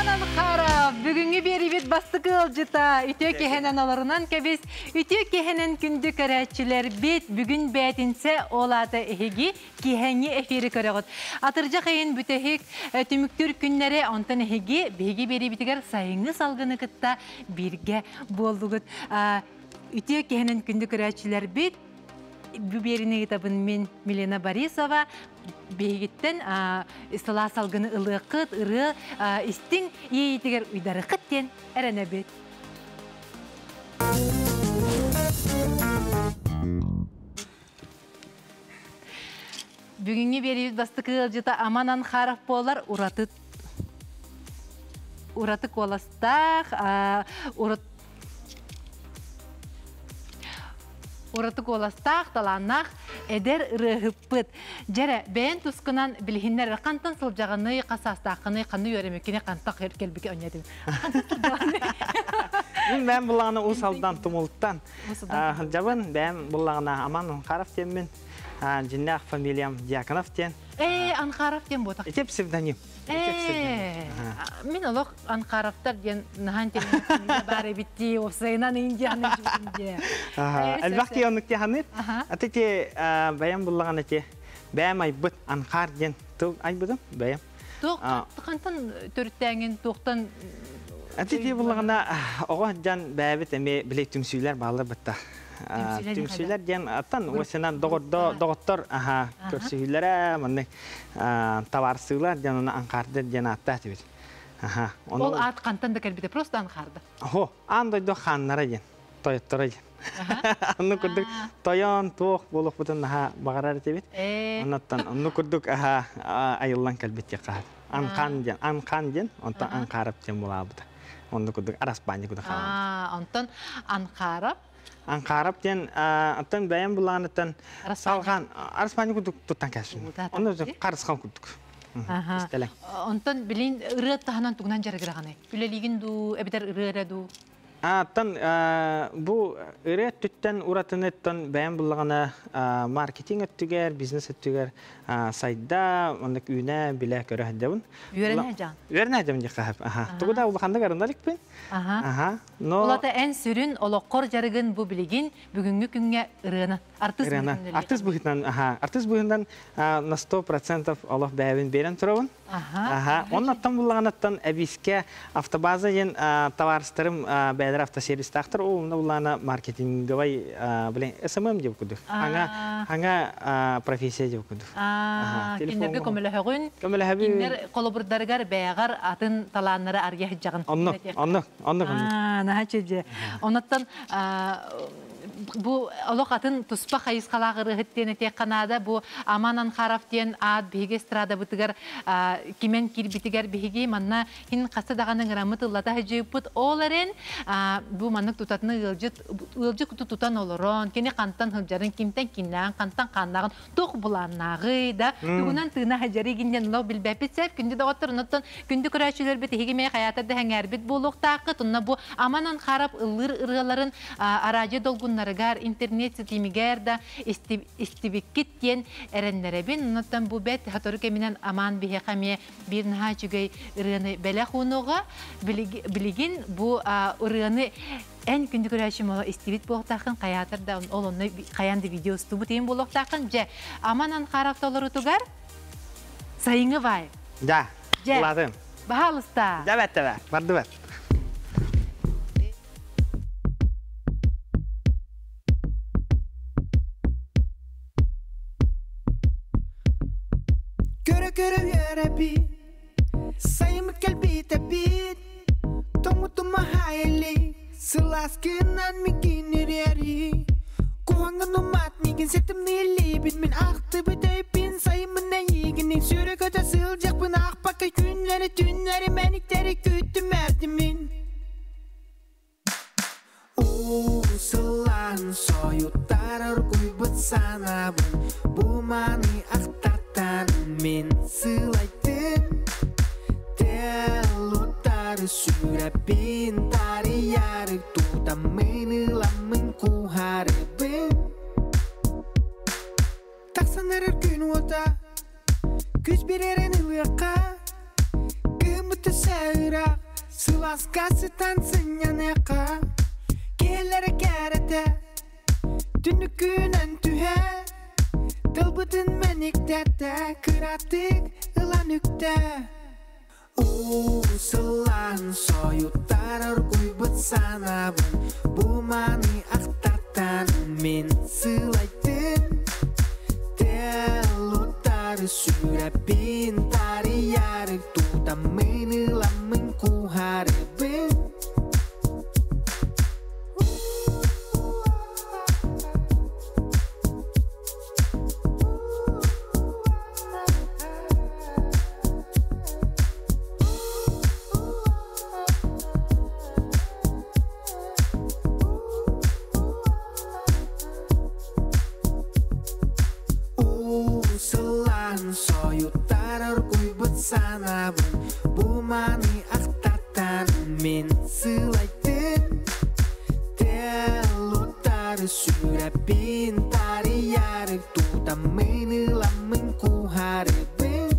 Аман Анхаров бүгүҥҥү биэрибит бастакы ыалдьыта үтүө киһинэн олорунан кэбис үтүө киһинэн күндү көрөөччүлэрбит бүгүн бээтинсэ ол аата эһиги киэһэҥҥи эфири көрөҕүт. Атырдьах ыйын бүтэһик түмүктүүр күннэри онтон эһиги биһиги биэрибитигэр сайыҥҥы салгыны кытта бииргэ буоллугут. Үтүө киһинэн күндү көрөөччүлэрбит бу биэрини ыытабын мин Милена Борисова биһигиттэн сылаас салгыны ылыаххыт, ырыа истиҥ иэйиитигэр уйдарыххыт диэн эрэнэбит. Бүгүҥҥү биэриибит бастакы ыалдьыта Аман Анхаров буолар ураты ураты куоластаах урат ураты куоластаах, талааннаах эдэр ырыаһыппыт. Дьэрэ, бэйэн тускунан билиһиннэр хантан сылдьаҕыный, хас саастааххыный, ханны үөрэмиккини, хантан кэлбики онньатым. Мин бэйэм буллаҕына Уус Алдан Тумултан сылдьабын. Бэйэм буллаҕына Аман Анхаров диэммин. Дьиннээх фамилиям Дьяконов диэн. Ээ, Анхаров диэн буотах. Ити псевдоним. Ээ, мин олох Анхаровтар диэн наһаан телефонга баар эбит дии, уопсайынан Индияны дии. Элбэх киһи оннук тиһаныр. Аты ти бэйэм буллаҕына ти бэйэм айбыт Анхар диэн тыл айбытым бэйэм. Туох хантан төрүттээҥин туохтан Ати дии буллаҕына оҕо дьан бэйэбит эмиэ били түмсүүлэр бааллар бытта. Түмсүүлэр диэн аттан уосынан доҕордо доҕоттор аха көрсүһүүлэрэ маннык табаарсыылар диэн оны анхаардыр диэн ааттаах этибит. Аха. Ол аат хантан да кэлбитэ просто анхаарда. Хо аан дойду хааннара диэн тойотторо диэн. Онну курдук тойон туох буолуохпутун наһаа баҕарар этибит. Оннуттан онну курдук аха айыллан кэлбит диэххэ Анхан диэн, Анхан диэн, онтон Анхаров диэн булаабыта. Онну курдук араспаанньа курдук хаалбыт. Онтон Анхаров? Анхаров диэн, оттон бэйэм булааныттан салҕаан араспаанньа курдук туттан кэлсин. Онно харысхан курдук. Истэлэҥ. Онтон билин ырыа таһынан тугунан дьарыгыраҕыный? Үлэлиигин дуу, эбэтэр ырыа эрэ дуу? Аттан бу ырыа өттүттэн уратыныттан бэйэм буллаҕына маркетинг өттүгэр, бизнес өттүгэр сайда, оннук үүнэ, билэ, көрө сылдьабын. Үөрэнэ сылдьаҕын? Үөрэнэ сылдьабын диэххэ сөп. Тугу да улаханнык арына иликпин. Аха. Но Улата эн сүрүн олоххор дьарыгын бу билигин бүгүҥҥү күҥҥэ ырыаны артыыс быһыытынан артыыс быһыытынан аха артыыс быһыытынан на 100% олох бэйэбин биэрэн турабын. Аха. Оннуттан буллаҕынаттан эбиискэ автобаза диэн табаарыстарым бэйэлэрэ автосервистаахтар. Ол онно буллаҕына маркетинговай блин СММ диэбит курдук. Аҥа аҥа профессия диэбит курдук. Кинилэргэ көмөлөһөҕүн. Көмөлөһөбүн. Кинилэр холобурдарыгар бэйэҕэр атын талааннары арыйа сылдьаҕын. Онно, онно, онно. Наһаа чэдьэ. Оннуттан бу олох атын туспа хайысхалаах ырыаһыт диэн этиэххэ наада. Бу Аман Анхаров диэн аат биһиги эстрадабытыгар кимэн киирбитигэр биһиги манна хин хаста даҕаны ыҥыраммыт ыллата сылдьыыппыт. Ол эрэн бу маннык тутатына ыалдьыт ыалдьыт тутан олорон кини хантан сылдьарын, кимтэн кимнээҕин, хантан хааннааҕын туох былааннааҕый да тугунан тыына сылдьарый гиннэн олох билбэппит сөп күндү доҕоттор оннуттан күндү көрөөччүлэрбит эһиги эмиэ хайаатар да сэҥээрбит буолуохтааххыт онно бу Аман Анхаров ыллыыр ырыаларын араадьыйа долгуннарыгар интернет ситимигэр да истибиккит диэн эрэннэрэбин оннуттан бу бэт сотору кэминэн Аман биһиэхэ эмиэ биир наһаа үчүгэй ырыаны бэлэх уунуоҕа билигин бу ырыаны Эн күндү көрөөччүм оло истибит буолуохтааххын, хайаатар да ол онно хайаан да видео устубут иһин буолуохтааххын. Дьэ, Аман Анхаров толорутугар сайыҥҥы вайб. Да, Дьэ, улаатым. баһаалыста. Дьэ, бэттэ бэ, бардыбат. Көрө-көрө үөрэбин, Сайыммыт кэлбитэ бит, тоҥмутум аһаайылли, сылааскынан миигин ириэри. Куһаҥҥын умат миигин ситимнииллиибин, мин ахтыбыт өйбүн сайыммын эйиигин сүрэ көтө сылдьахпын аахпакка күннэри түннэри мэниктэри күүттүм эрдим мин. Уу сылаан сойуттар оргуйбут санаабын бу маны ахтартан мин сылайдым Телуттары сүрэппин тарыйары тутаммын ыламмын куһарыбын Тахсан эрэр күн уота күс биэрэрин ылыахха кыыммыт өссө ыраах. Сыласка сытан сынньаныахха, киһилэрэ кээрэтэ, түннүккүнэн түһэ, тылбытын мэниктэтэ, кыратык ылан үктэ. Уу сылаан сойуттар оргуйбут санаабын, бу маны ахтартан мин сылайдым. Телуттары сүрэппин тарыйары тутаммын ыламмын куһарыбын. Уу сылаан сойуттар оргуйбут санаабын, бу маны ахтартан мин сылайдым. Телуттары сүрэппин тарыйары тутаммын ыламмын куһарыбын.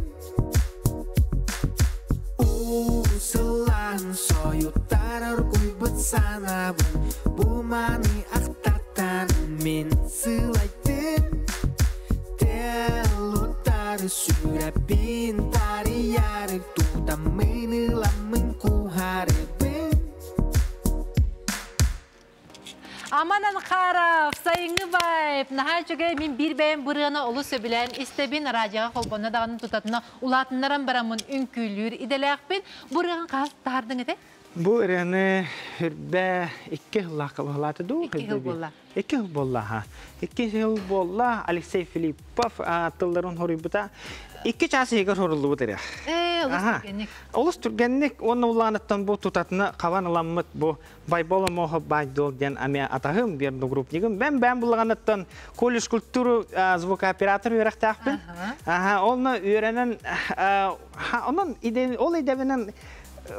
Уу сылаан сойуттар оргуйбут санаабын, бу маны ахтартан мин сылайдым. Телуттары сүрэппин тарыйары тутаммын ыламмын куһарыбын. Аман Анхаров, сайыҥҥы вайб, наһаа үчүгэй, мин биир бэйэм бырыаны олус сөбүлээн истэбин, радиоҕа холбонно даҕаны тутатына улаатыннаран бараммын үҥкүүлүүр идэлээхпин. Бу ырыаҕын хаһан таһаардыҥ этэй? Бу ырыаны хүрбэ 2 сыллаахха быһалаата дуу? 2 сыл буолла. 2 сыл буолла, ха. 2 сыл буолла, Алексей Филиппов тылларын хоруйбута. 2 чаас иһигэр хоруллубут ырыа. Олус түргэнник. Олус түргэнник, уонна улаанаттан бу тутатына хабан ыламмыт бу Байбол Омоохо Байдол диэн аме атаһым, биир группнигым. Бэм-бэм буллаҕанаттан колледж культуру звукооператор үөрэхтээхпин. Аха, онно үөрэнэн, онон ол идэбинэн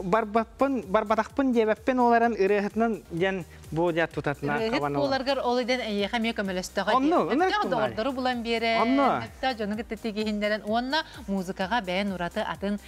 барбаппын, барбатахпын диэбэппин оларан ырыаһытынан диэн бу дьэ тутатына Ырыаһыт буоларгар ол идэн эйиэхэ эмиэ көмөлөстөҕө дии. Өттөх доҕордору булан биэрэн, өттөх дьону кытта тигиһиннэрэн уонна музыкаҕа бэйэн ураты атын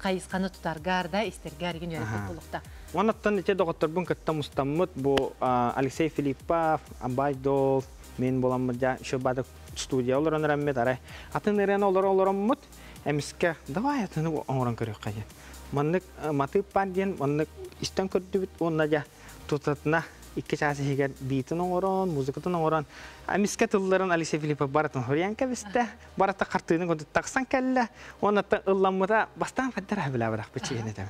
хайысханы тутаргар да истэргэр игин үөрэппит булукта. Оннуттан ити доҕотторбун кытта мустаммыт бу Алексей Филиппов, Абайдол, мен буламмыт дьа еще бадык студия олорон эраммит арай атын ырыаны олоро олороммут эмискэ давай атыны оҥорон көрүөххэ диэн. Маннык матыып баар диэн маннык истэн көрдүбүт уонна дьа тутатына 2 чаас иһигэр биитин оҥорон, музыкатын оҥорон, эмискэ тылларын Алексей Филиппов барытын хоруйан кэбистэ. Барыта хартыыны курдук тахсан кэллэ. Уонна ылламмыта бастаан хаддара билээбэтэх бичиэн этэбин.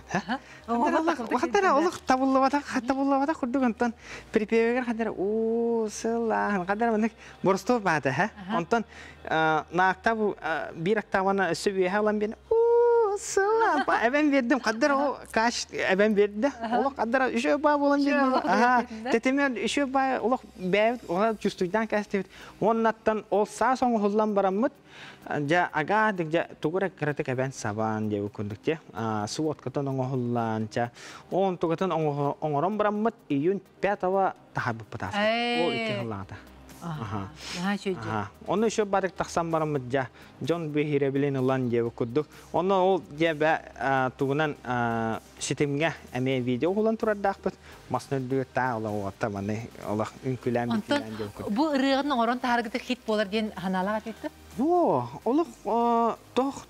Хаддара олох табыллыбатах, табыллыбатах курдук онтон припевигэр хаддара уу сыллааһын хаддара маннык боростуой баата һэ. Онтон на октаву биир октаваны өссө үөһэ ылан биэн уу сылла эбэн биэрдим хаддара ол каш эбэн биэрдэ. Олох хаддара үчүгэй баа буолан биэрдим. Аха тэтимэр үчүгэй баа олох бэйэбит ола чувствуйдаан кэстибит. Уоннаттан ол саас оҥоһуллан бараммыт, дьэ агаадык дьэ тугу эрэ кыратык эбэн сабаан диэбит курдук дьэ сводкатын оҥоһуллаан ча онтугатын оҥорон бараммыт июнь 5 таһаарбыппыт ааспыт. Ол 2 сыллааҕыта. Онно еще барык тахсан бараммыт дьэ дьон биһирэбилин ылан диэбит курдук. Онно ол дьэ тугунан ситимҥэ эмиэ видео уһулан турардаахпыт. Мас нөлдүгэр таа олох уотта маны олох үҥкүлээн бүтүлээн диэн курдук. Бу ырыаҕын оҥорон таһааргыта хит буолар диэн ханаалаах этиттэ? Бу олох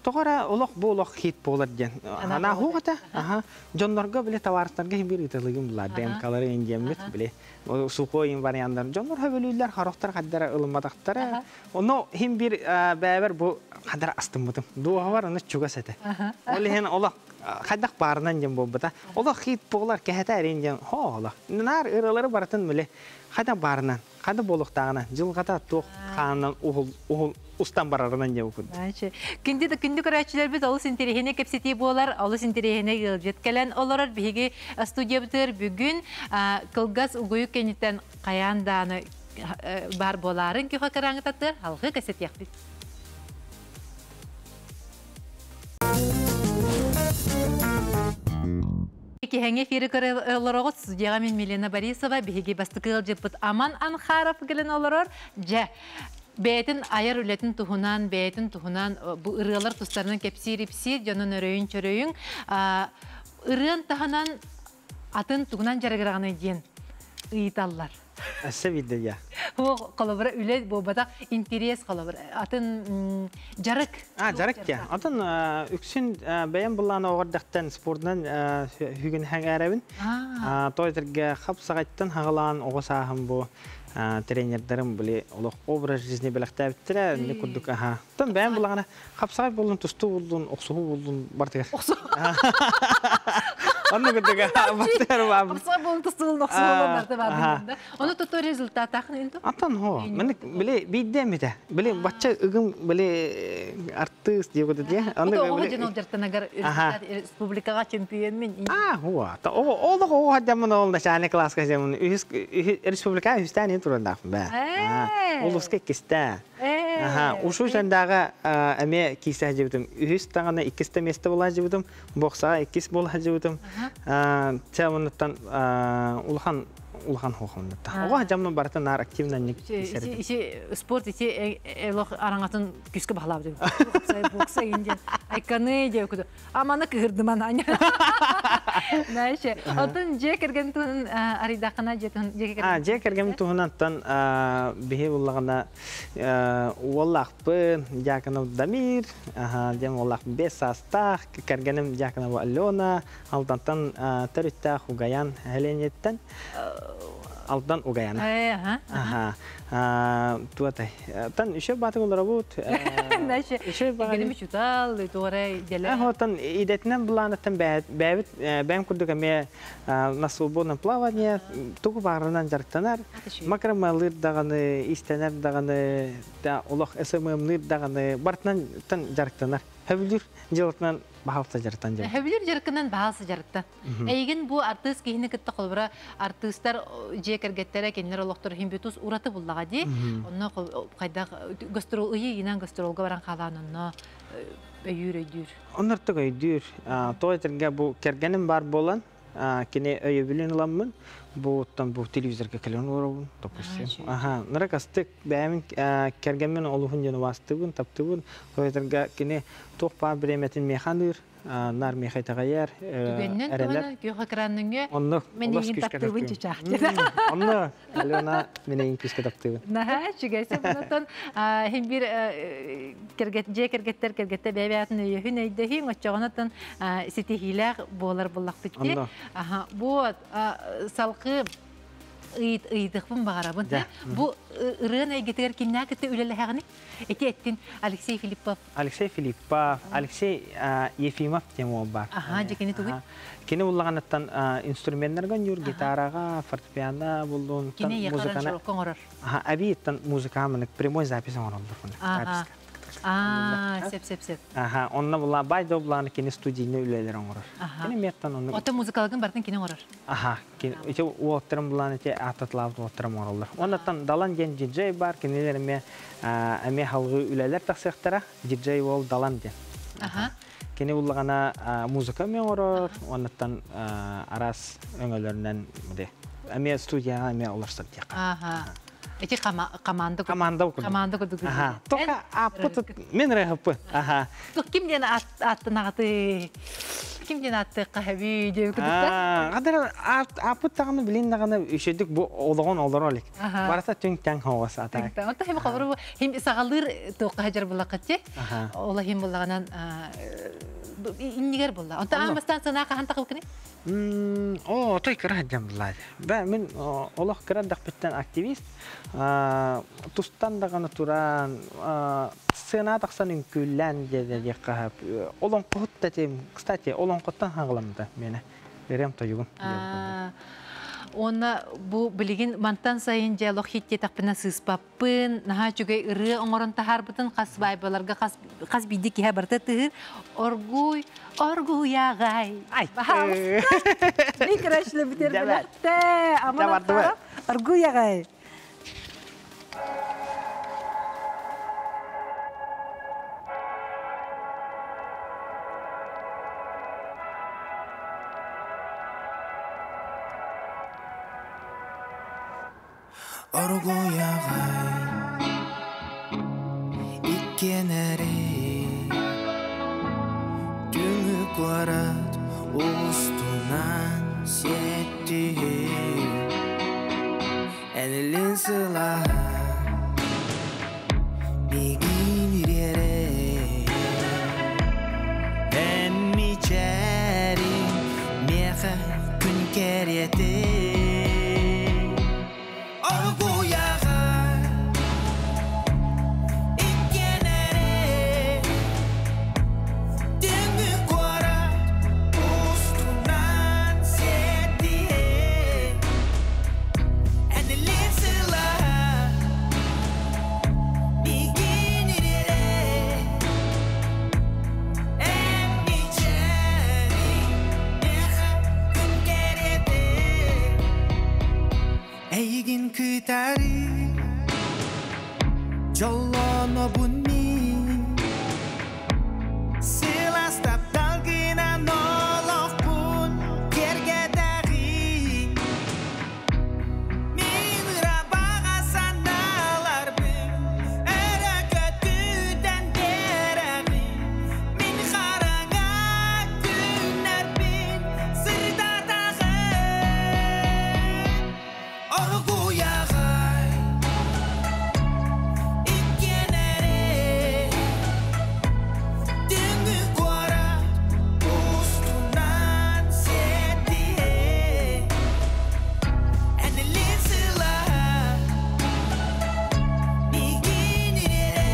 тоҕо эрэ олох бу олох хит буолар диэн анаа хуоҕата. Аха дьоннорго биле товарыстарга хин бир ыытылыгым була ДНКлары индиэммит биле сухой варианттар дьоннор хөбөлүүллэр харохтар хаддара ылымматахтара. Ону хин бир бэбер бу хаддара астыммытым. Дуоһабар аны чугас этэ. Ол иһин олох хайдах баарынан диэн буолбута. Олох хит буолар кэһэтэ эрин диэн хоо олох. Наар ырыалары барытын биле хайдах баарынан, хайдах буолуохтааҕынан, дьылҕата туох хаанынан уһул уһул устан барарынан диэн курдук. Күндү да күндү көрөөччүлэрбит олус интэриэһинэй кэпсэтии буолар, олус интэриэһинэй ыалдьыт кэлэн олорор. Биһиги студиябытыгар бүгүн кылгас угуйук кэнниттэн хайаан дааны баар буолаарын күхэ кырааңытатыар алгы кэсэтиэхпит. Киһэҥи эфири көрө олороҕут студияҕа мин Милена Борисова биһиги бастакы ыалдьыппыт Аман Анхаров кэлэн олорор. Дьэ, бэйэтин айар үлэтин туһунан, бэйэтин туһунан бу ырыалар тустарынан кэпсиир-ипсиир, дьонун өрөйүн-чөрөйүн. Ырыан таһынан атын тугунан жарыгырағаны диэн ыйыталлар. Өссө биирдэ дьэ. Бу холобура үлэ буолбатах, интерес холобура атын жарык. А, жарык дьэ. Атын үксүн бэйэм буллаан оҕордахтан спордунан хүгүн хэҥээрэбин. Той терге хапсаҕайттан хаҕалаан оҕо сааһым бу тренердарым били олох образ жизни бэлэхтээбиттэрэ не курдук аха. Тон бэйэм буллаҕына хапсаҕай боллун, тустуу боллун, охсуһуу боллун бартыгар. Онно курдук бартыгар баар. Хапсаҕай боллун, тустуу боллун, охсуһуу боллун барыта баар. Ону туту результатаахын инту? Антон хо, мен били биирдэ эмитэ. Били бачча ыгым били артыыс диэбит дии. Онно оҕо дьон дьартанагар республикаҕа чемпион А, хуа. Та о олох о хадьаммын ол начальный класска жемун үһүс республика үһүстään турардаахпын бэ. Улуска иккистэ. Аха, ушу сендага эме кисе хажыбытым. Үһүс тагана иккисте место була хажыбытым. Боксага иккис була хажыбытым. Ча муннаттан улахан улахан хохомнатта. Ого хажаммын барыта нар активно ник Ити спорт ити элох араңатын күскө баһалаабы деп. Бокса инден. Айканы деп күдө. Аманы кыһырдыман аня. Знаешь, отын же керген туһун аридакана же туһун же керген. А, же керген туһунантан биһи буллагана уоллаахпын Дьяконов Дамир, аха, дем уоллаах бес саастаах, кэргэним Дьяконова Алена, Алдантан төрүттээх Угаян Хеленеттен Алдан Угаяна. Аха. Туатай. Тан еще батык олорабут. Знаешь, Еще Игеним чутал, туора деле. Отон идетинен булаанаттан бэбит бэм курдук эме на свободном плавании тугу баарынан жарыктанар. Макрамалыр даганы, истенер даганы, да олох СММныр даганы бартынан тан жарыктанар. Хөбүлүр жылытынан баһалса жарыктан жар. Хөбүлүр жарыкынан баһалса жарыктан. Эйген бу артыыс киһини кытта холбура артыыстар же кергеттере кеннер олохтор химбитус ураты буллага ди. Онно кайда гастрол ыйы инан гастролга баран халаан онно өйүр өйдүр. Оннортук өйдүр. Той терге бу кергеним бар болан, кини өйөбүлүн ыламмын. Бу оттон бу телевизорга келен оробун, допустим. Аха, нырак астык бэйэмин кергенмин олуһун дьону бастыбын, таптыбын. Той терге кини туох баар бириэмэтин механыыр, нар мехай тагайар, Түгэннен эрелер. туһунан күөх экранныҥы Онно мен олус эйигин күүскэ таптыыбын таптыыбын. чычаах. Онно Алена мен эйигин күүскэ таптыыбын. Наһаа үчүгэйсэ bunотон хим бир кергет же кергеттер кергетте бэбэатын өйөһүн өйдөһүн оччоҕонотон ситиһиилээх буолар буллахпыт ди. Онно. Аха, бу салкы ыйыт ыйытыхпын баҕарабын. Да. Бу ырыан эйгетигэр кимнээх кытта үлэлэһэҕиний? Ити эттин Алексей Филиппов. Алексей Филиппов, Алексей Ефимов тем ол бар. Аха, дьэ кини тугуй? Кини буллаганаттан инструментларга нюр, гитарага, фортепиано буллун, Кини якаран музыканы. шорокко оҥорор. Аха, абиттан музыка прямой запись оҥороллор. Аха. А, сеп сеп сеп. Аха, онна була бай добланы кини студийны үлелер оҥорор. Кини меттан онны. Ото музыкалыгын бартын кини оҥорор. Аха, кини ити уоттарым буланы те ататлаабыт уоттарым оҥороллор. Оннаттан Далан диэн диджей бар, кинилер эме эме халгы үлелер тахсыахтара, диджей ол Далан диэн. Кини буллагана музыка мен оҥорор, оннаттан арас өҥөлөрүнэн де. Эме студияга эме олорсор диэххэ. Аха. Эти команда Команда курдук. Команда курдук. Аха. Только аппыт мен рэхпы. Аха. Ким диэн аттынагаты? Ким диэн атты кахаби деп курдук. Гадар аппыт таганы билин даганы үшөдүк бу ологон олорор элек. Барата түн таң хогас ата. Онто хим хабыры хим сагалыр тоққа хажар булакытчы. Ола хим булаганан иннигер булла. Онто амастан сана кахан такылкыны? О, той кыра жам булады. Ба мен олох кыра дакпыттан активист. Тустан даганы туран, сцена тахсан үҥкүүллээн диэ каһап. Олоҥхоһут да тем, кстати, олоҥхоттон хаҥаламмыта мені. Берем тойугум. Онна бу билигин мантан сайын диалог хитте тақпына сыспаппын, наһаа үчүгэй ырыа оҥорон таһаарбытын хас байбаларга хас хас биирдии киһи барыта тыһыр. Оргуй, оргуй ағай. Ай. Бик битер Дәбәт. биләхтә. Аман Дәбәт, дәбәт. Оргуй ағай. Оргуй ағай иккенери түңү куарат Устунан сиэттиһин Энилин сылаһа Мигин ириэрэ Эн мичээрин миэхэ күн кэриэтин Оргуйаҕа иккиэн эрэ Түҥҥү куорат устунан сиэттиһэн Энилин сылаһа миигин ириэрэ Эн мичээриҥ миэхэ күн кэриэтин Эйигин кытары дьоллонобун мин Сылаас тапталгынан олохпун киэргэтэҕин Мин ырабаҕа санааларбын өрө көтүтэн биэрэҕин Мин хараҥа күннэрбин сырдатаҕын Оргуйаҕай иккиэн эрэ Түҥҥү куорат устунан сиэттиһэн Энилин сылаһа миигин ириэрэ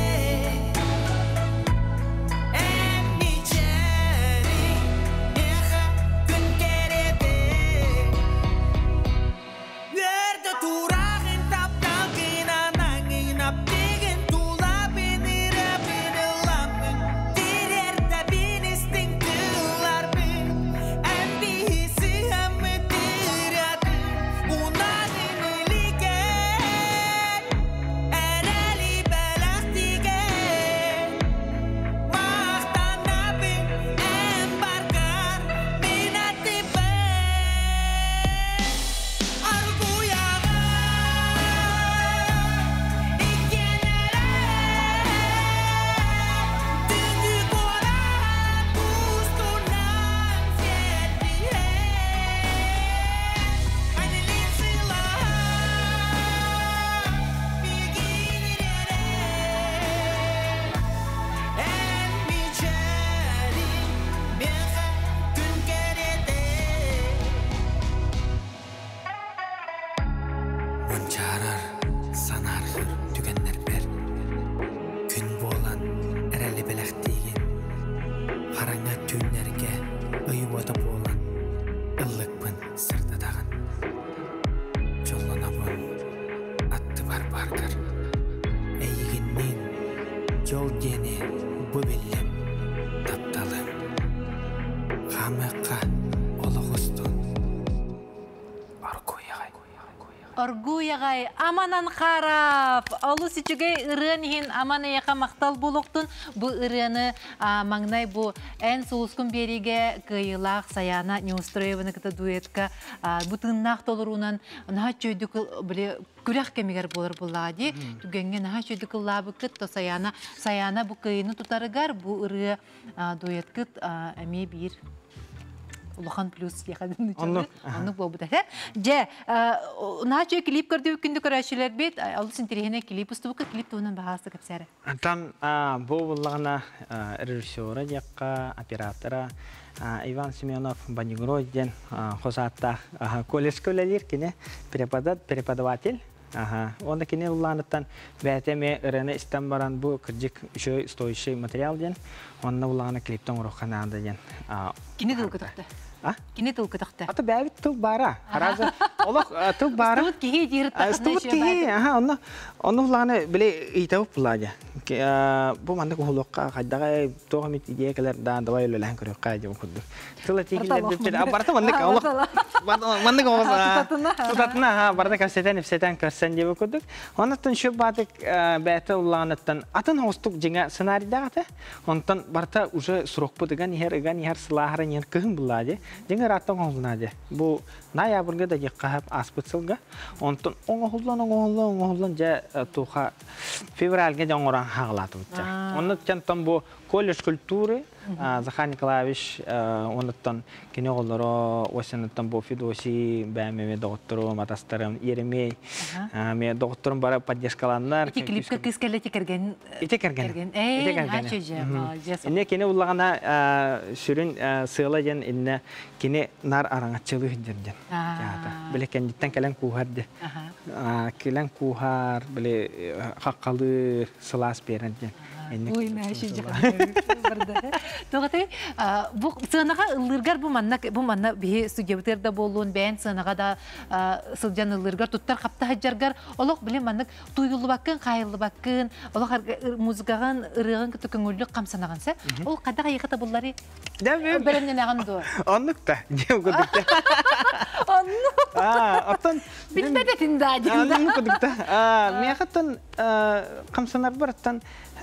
Эн мичээриҥ миэхэ күн кэриэтин Үөрдэ тураҕын тапталгынан аҥыйнап тигин тулабын ырабын ыламмын Тириэртэбин истиҥ тылларбын Эн биһи сыһаммыт ырыатын Унанын илиген Эрэли бэлэхтиген Махтанабын эн баргар мин аттыбар Оргуйаҕа иккиэн эрэ Түҥҥү куорат устунан сиэттиһэн Энилин сылаһа миигин ириэрэ Эн мичээриҥ миэхэ күн кэриэтин Мунчаарар, санааргыыр түгэннэрбэр Күн буолан эрэли бэлэхтиигин Хараҥа түүннэргэ ый уота буолан Ыллыкпын сырдатаҕын Дьоллонобун аттыбар бааргар Эйигинниин дьол диэни бу биллим Тапталым Хаамыахха олох устун Оргуйаҕай Оргуйаҕай Аман Анхаров! Олус үчүгэй ырыан иһин Аман эйэхэ махтал буолуохтун. Бу ырыаны маҥнай бу эн сулускун биэриигэ кыайыылаах Саяна Неустроеваны кытта дуэтка бу тыыннаах толоруунан наһаа үчүгэйдик били күрэх кэмигэр буолар буоллаҕа дии. Түгэҥҥэ наһаа үчүгэйдик ыллаабыккыт. То Саяна Саяна бу кыайыыны тутарыгар бу ырыа дуэткыт эмиэ биир улахан плюс диэхэ оннук буолбут этэ. Дьэ, наачы клип көрдүбүт күндү көрөөччүлэрбит, олус интэриэһинэй клип устубукка клип туһунан баһаалыста кэпсээрэ. Антон бу буллаҕына режиссера диэххэ, оператора Иван Семенов Банигрой диэн хос ааттаах колледжка үлэлиир кини преподаватель. Аха. Уонна кини уллааныттан бэйэтэ эмиэ ырыаны истэн баран бу кырдьык үчүгэй стоящий материал диэн, онно улаана клиптэн оҥоруохха наада диэн. Кини тыл көтөхтө. А? Кини тыл көтөхтө. Ата бэйэбит тыл баара. Харазы олох тыл баара. Ыстыбыт киһи диир Ыстыбыт киһи, аха, онно онно улаана били ыйтабыт булаа Бу маннык уһулуохха хайдаҕа туох эмит идея кэлэр да давай үлэлэһэн көрүөххэ диэн курдук. Тыл этиилэрбит барыта маннык олох маннык олох тутатына аха барыта кэпсэтэн ипсэтэн көрсөн диэбит курдук. Оннуттан шөп баатык бэйэтэ уллааныттан атын оҥостук дьиҥэ сценарийдаах этэ. Онтон барыта уже срокпут ыган иһэр ыган иһэр сылааһыран иһэр кыһын буллаа дии. Дьиҥэ ырааттан оҥоһуллунаа дии. Бу ноябрьга да диэххэ ааспыт сылга. Онтон оҥоһуллан оҥоһуллан оҥоһуллан дьэ туха февральга дьэ оҥорон хаалаатыбыт. Онно тон бу колледж культуры. Захар Николаевич онуттан кини оҕолоро осеныттан бу Федосий бэйэм эмиэ доҕотторум, атастарым, Еремей эмиэ доҕотторум бары поддержкаланнар. Ити клипка кыыс кэллэ ити кэргэн Ити кэргэн. Ити кэргэн. Инне кини уллаҕына сүрүн сыала диэн инне кини нар араҥаччылыы сылдьар диэн. Били кэнниттэн кэлэн кууһар ди. Кэлэн кууһар, били хаххалыыр, сылаас биэрэр диэн. Ой, Тоҕотой, бу сыанаҕа ыллыыргар бу манна бу манна биһи студиябытыгар да буоллун, бэйэн сыанаҕа да сылдьан ыллыыргар туттар хапта сылдьаргар олох били маннык тууйуллубаккын, хаайыллыбаккын, олох музыкаҕын, ырыаҕын кытта көҥүллүк хамсанаҕын сэ. Ол хайдах айыха табыллары бэлэмнэнэҕин дуо? Оннук та, дьиэм курдук та. Оннук. Оттон Билбэт этин да диэн да. Оннук курдук та. Миэхэттэн хамсанарбар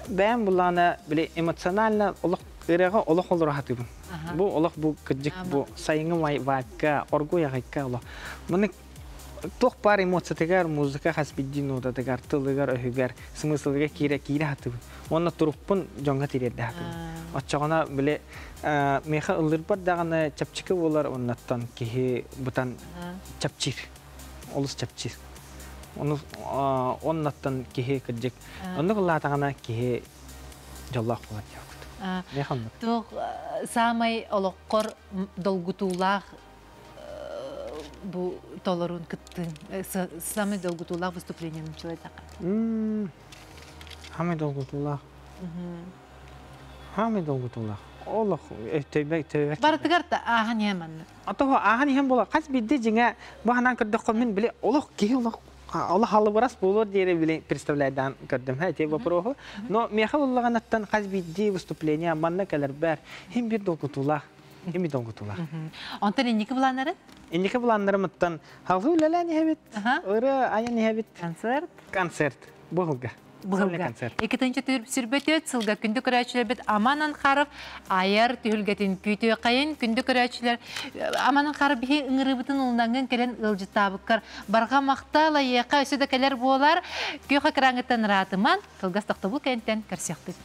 бэйэм булаана били эмоционально олох ырыаҕа олох олоро сатыыбын. Бу олох бу кырдьык бу сайыҥҥы вайбка, оргуй аҕайка олох. Маны туох баар эмоциятыгар, музыка хас биирдии нотатыгар, тылыгар, өһүгэр, смыслыгар киирэ киирэ сатыыбын. Уонна турукпун дьоҥҥо тириэрдэ сатыыбын. Оччоҕуна били миэхэ ыллырбар даҕаны чэпчэки буолар оннуттан киһи бутан чэпчиир. Олус чэпчиир. Ону оннуттан киһи кырдьык оннук ыллаатаҕына киһи дьоллоох буолар диэбит. Миэхэ оннук. Туох саамай олоххор долгутуулаах бу толорун кыттыын самый долгутуулаах выступлением человека? Самый долгутуулаах. Самый долгутуулаах. Олох төйбөк төйбөк. Барытыгар да ааһан иһэн маннык. Ото ааһан иһэн буола хас биирдии дьиҥэ бу ханаан көрдөххө мин били олох киһи олох олох алыбырас буолуор диэри били представляйдаан көрдүм эти вопроһу. Но миэхэ буллаҕынаттан хас биирдии выступление манна кэлэрбэр хим бир долгутуулаах Ими долгутуулаах. Онтон инники былааннарын? Инники былааннарымыттан халгы үлэлээн иһэбит, ырыа айан иһэбит. Концерт? Концерт. Быһылга. Быһылга. Концерт. Иккитинчи сүрбөтүөт сылга күндү көрөөччүлэрбит Аман Анхаров айар түһүлгэтин күүтүөххэйин күндү көрөөччүлэр Аман Анхаров биһи ыҥырыыбытын ылынангын кэлэн ыалдьыттаабыккар барҕа махтал айыаха өссө да кэлэр буолар күөх экраҥҥыттан ыраатыман кылгас тохтобул кэнтэн көрсүөхпүт.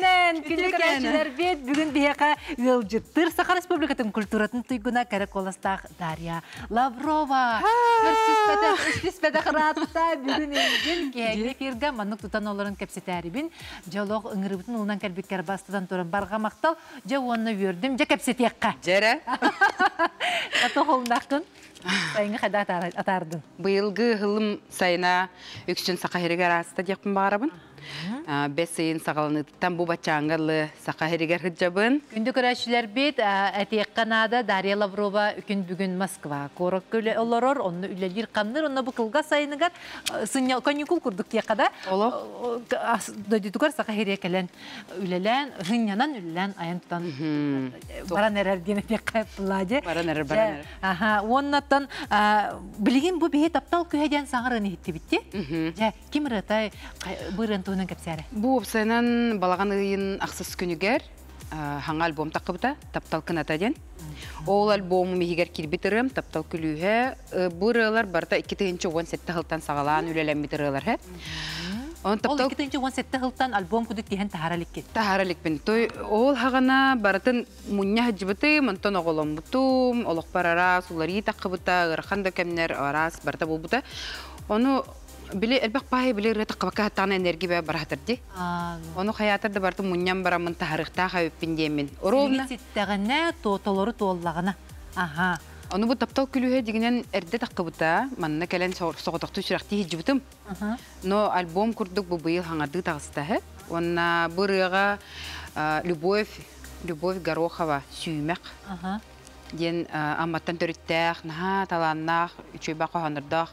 күнүнэн, күндү көрөөччүлэрбит, бүгүн биһиэхэ ыалдьыттыыр Саха Республикатын культуратын туйгуна кэрэ куоластаах Дарья Лаврова. Көрсүспэтэх, истиспэтэх ыраатта бүгүн эйигин киэһэҥҥи эфиргэ маннык тутан олорон кэпсэтээрибин. Дьэ олох ыҥырыбытын ылынан кэлбиккэр бастатан туран барҕа махтал. Дьэ уонна үөрдүм, дьэ кэпсэтиэххэ. Дьэрэ. Ато холунаххын. Сайыҥҥы хайда атаардын? Быйылгы ыһылым сайына үксүн Саха сиригэр ааста диэхпин баҕарабын. Бэс ыйын саҕаланыытыттан бу баччааҥҥа ылы Саха сиригэр сылдьабын. Күндү көрөөччүлэрбит, этиэххэ наада, Дарья Лаврова күн бүгүн Москва куоракка үлэ олорор, онно үлэлиир-хамныыр, онно бу кылгас сайыныгар сынньал каникул курдук диэххэ да, дойдутугар Саха сиригэр кэлэн үлэлээн, сынньанан үлэлээн айан тутан баран эрэр диэн этиэххэ Влади. Баран эрэр, баран эрэр. Аха, уоннаттан билигин бу биһи таптал күһэ диэн саҥарыан иһиттибитти. Дьэ, ким ырыатай бу ырыан туһунан кэпсээрэ? Бу уопсайынан балаҕан ыйын ахсыс күнүгэр хаҥа альбом таххыбыта «Таптал кыната» диэн. Ол альбомум иһигэр киирбит ырыам «Таптал күлүүһэ». Бу ырыалар барыта 2017 сылтан саҕалаан үлэлэммит ырыалар хэ. Он таптал 2017 сылтан альбом кудук тиһэн таһара иликкин. Таһара иликпин. Той ол хаҕана барытын мунньа сылдьыбытым, онтон оҕоломмутум, олохпор араас уларыы таххыбыта, ыарахан да кэмнэр араас барыта буолбута. Ону били элбэх паайы били ырыа таххабакка хаттаҕына энергия барахатар ди. Ону хаятар да барытын мунньан бараммын таһарыахтаах эбиппин диэммин. Ровно ситтэҕинэ, толору туоллаҕына. Аха. Ону бу таптал күлүүһэ дигинэн эрдэ таххыбыта, манна кэлэн соҕотохтуу сүрэхтии сылдьыбытым. Но альбом курдук бу быйыл хаҥардыы таҕыстаһы. Уонна бу ырыаҕа Любовь, Любовь Горохова «Сүүмэх» диэн Амматтан төрүттээх, наһаа талааннаах, үчүгэй хоһооннордоох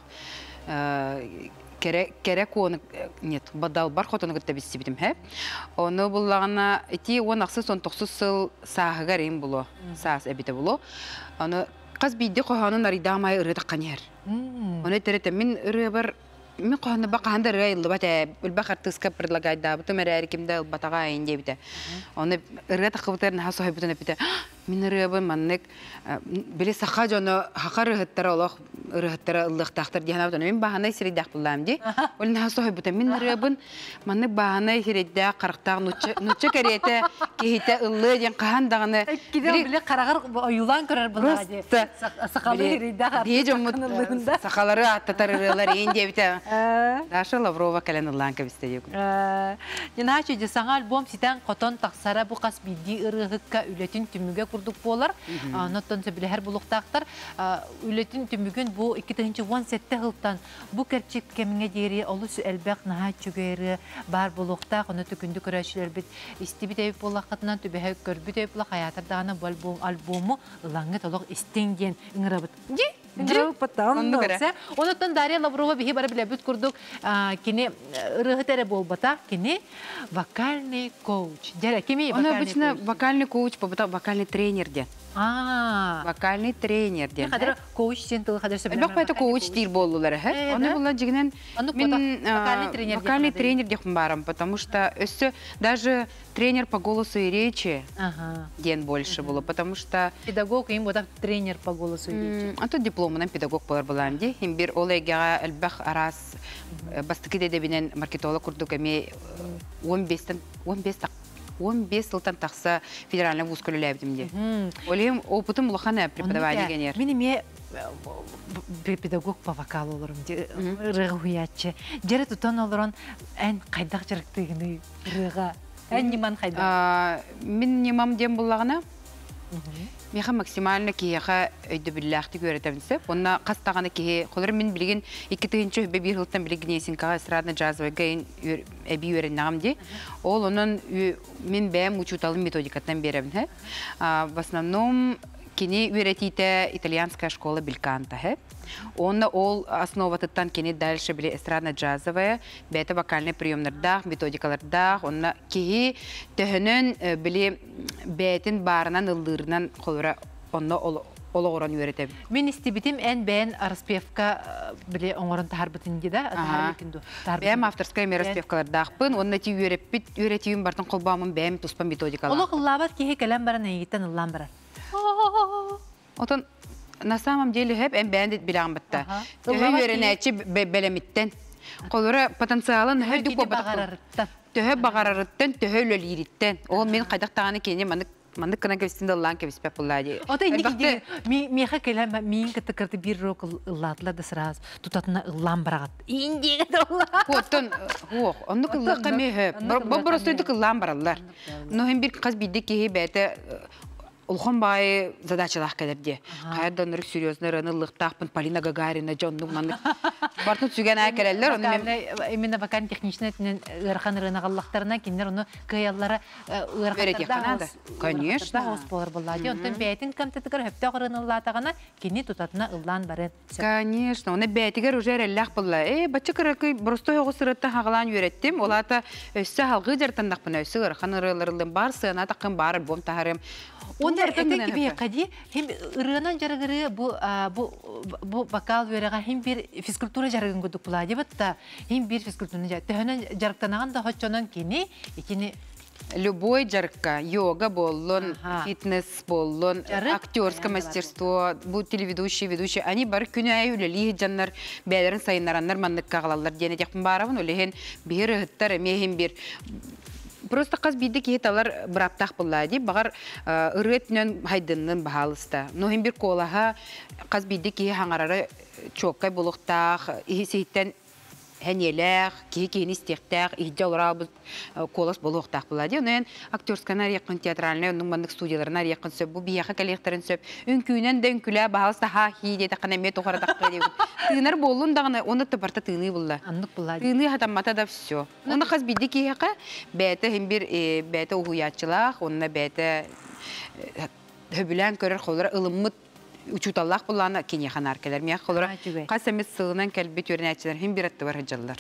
кэрэ кэрэ куону нет бадалбар хотону кытта билсибитим хэ. Ону буллаҕына ити 18-19 сыл сааһыгар им було, саас эбитэ було. Ону хас биирди хоһоонун арыйдаамай ырыа таххан иһэр. Ону этэрэтэ мин ырыабар мин хоһоону хаһан да ырыа ыллыбат ээ, ылбах артыыска предлагайдаабытым эрээри ким да ылбатаҕа айын диэбитэ. Ону ырыа таххыбытыгар наһаа соһуйбутун эппитэ. Мин ырыабын маннык били саха дьоно хаха ырыһыттара олох ырыһыттара ыллыахтаахтар диэн абытан мин бааһынай сирэйдээх буллаам дии. Ол наһаа соһуйбута. Мин ырыабын маннык бааһынай сирэйдээх харахтаах нучча нучча кэриэтэ киһитэ ыллыа диэн хаһан даҕаны били хараҕар ойуулаан көрөр булаа дии. Сахалыы сирэйдээх бии дьоммут сахалары ааттатар ырыалар иин диэбитэ. Даша Лаврова кэлэн ыллаан кэбистэ диэку. Дьанаачы дьэ саҥа альбом ситэн хотон тахсара бу хас биирдии ырыаһыкка үлэтин түмүгэ курдук буолар. Оттон сөбүлэһэр булуктаахтар үлэтин түмүгүн бу 2017 сылтан бу кэрчик кэмҥэ диэри олус элбэх наһаа үчүгэй ырыа баар буолуохтаах. Ону түкүндү көрөөччүлэрбит истибит эбит буоллаххытынан түбэһэ көрбүт эбит буолла хайаатар даҕаны бу альбом альбому ылаҥҥыт олох истиҥ диэн ыҥырабыт. Дьи Онуттан Дарья Лаврова биһи бары билэбит курдук кини ырыаһыт эрэ буолбата, кини вокальный коуч. Дьэрэ, кими Он обычно вокальный коуч, вокальный тренер диэн. Вокальный тренер диэн. Хадыр коуч диэн тылы хадыр сөбүлэмэр. Элбэх бэйэтэ коуч диир буоллулар эһэ. Ону була дьигинэн мин вокальный тренер вокальный тренер диэхпин баарам, потому что өссө даже тренер по голосу и речи диэн больше было, потому что педагог им вот тренер по голосу и речи. А то дипломунан педагог болар булаам ди. Хим бир ол эйгэҕэ элбэх араас бастакы дэдэбинэн маркетолог курдук эми 15 15 15 сылтан тахса федеральный вуз көлөлөөбүтүм ди. Олем опытым улахан преподавание генер. Мин эме педагог по вокалу олорум ырыга хуяччы. Жере тутан олорон эн хайдах жарыктыгыны ырыга. Эн ниман хайдах? Мин нимам дем буллагына. Меха максимально киһиэхэ өйдөбүллээхтик үөрэтэбин сөп. Онно хас даҕаны киһи, холор мин билигин 2001 сылтан билигин Гнесинкаҕа эстрадно джазовайга эбии үөрэннэҕим ди. Ол онон мин бэйэм учууталым методикаттан биэрэбин. В основном кини үөрэтиитэ итальянская школа бельканто. Онно ол основатыттан кини дальше били эстрадно-джазовая, бэйэтэ вокальный приемнардаах, методикалардаах, онно киһи төһөнөн били бэйэтин баарынан ыллыырынан холура онно олоҕуран үөрэтебин. Мин истибитим эн бэйэн распевка били оҥорон таһарбытын ди да? Бэйэм авторская распевкалардаахпын, онно ти үөрэппит үөрэтиим бартын холбоомун бэйэм туспа методикалаах. Олох ыллаабат киһи кэлэн баран эйигиттэн ыллаан барар. Отон на самом деле хэп эн бэйэн билэҕин батта. Төһө үөрэнээччи бэлэмиттен. Холура потенциалын хөрдүк буолбатах. Төһө баҕарарыттан, төһө үлэлиириттэн. Ол мин хайдах даҕаны кини маннык маннык гынан кэбистин да ыллаан кэбиспэт буоллаа дии. Ото инник миэхэ кэлэн миин кытта кырты биир рок ыллаатылар да сразу тутатына ыллаан бараҕат. Индиэгэ да ыллаа. Оттон хуох, оннук ыллыахха эмиэ хөп. Бобборостойдук ыллаан бараллар. Но хин бир хас биирдэ киһи бэйэтэ улахан баайы задачалаах кэлэр дии. Хайа да оннук серьезно ырыаны ыллыахтаахпын Полина Гагарина дьоннук маннык бартын сүгэн аа кэлэллэр ону мен именно вокально техничный өттүнэн ыарахан ырыаны аҕаллахтарына кинилэр ону кыайаллара ыарахаттардаах конечно ос буолар буоллаа дии. Онтон бэйэтин кымтытыгар хөптөөх ырыаны ыллаатаҕына кини тутатына ыллаан барыан сөп. Конечно, оны бэйэтигэр уже эрэллээх буолла. Э, бачча кыракый боростой оҕус ырыаттан хаҕалаан үөрэттим. Ол аата өссө халгыы дьарыктаннахпына өссө ыарахан ырыаларылым бар сыана таххым бар альбом таһарым. Онно этэн кибиэххэ дии, хим ырыанан дьарыгырыы бу бу бу вокал үөрэҕэ хим бир физкультура дьарыгын курдук булаа дибит да хим бир физкультураны төһөнөн дьарыктанаҕын да хоччонон кини итини Любой дьарыкка, йога буоллун, фитнес буоллун, актерское мастерство, бу телеведущий, ведущий, они бары күнү аайы үлэлии дьоннор бэйэлэрин сайыннараннар манныкка аҕалаллар диэн этиэхпин баарабын. Ол иһин биһир ыһыттар эмиэ иһин бир просто хас биирдэ киһи талар бырааптаах буоллаа дии. Баҕар ырыа өттүнэн хайдыннын баһаалыста. Но иһин бир куолаһа хас биирдэ киһи хаҥарара чуоккай буолуохтаах, иһи-сиһиттэн хэниэлээх, киһи киһини истиэхтээх, иһдьэ олорообут куолас буолуохтаах буолаа дии. Онон актерсканы арыйаххын, театральнай оннук маннык студияларын арыйаххын сөп, бу биһиэхэ кэлиэхтэрин сөп. Үҥкүүнэн да үҥкүлээ, баһаалыста ха хии диэтэххинэ эмиэ тухары таххыы диэбит. Тыынар буоллун даҕаны, оны барта тыыныы булла. Аннык булла. Тыыныы хатаммата да все. Оны хас биирдии киһиэхэ бэйэтэ иһин бир бэйэтэ уһуйааччылаах, онно бэйэтэ хөбүлээн көрөр холоро ылыммыт учууталлаах буллаана киниэхэ наар кэлэр. Миэхэ холоро хас эмит сылынан кэлбит үөрэнээччилэр иһин бир аттыбар сылдьаллар.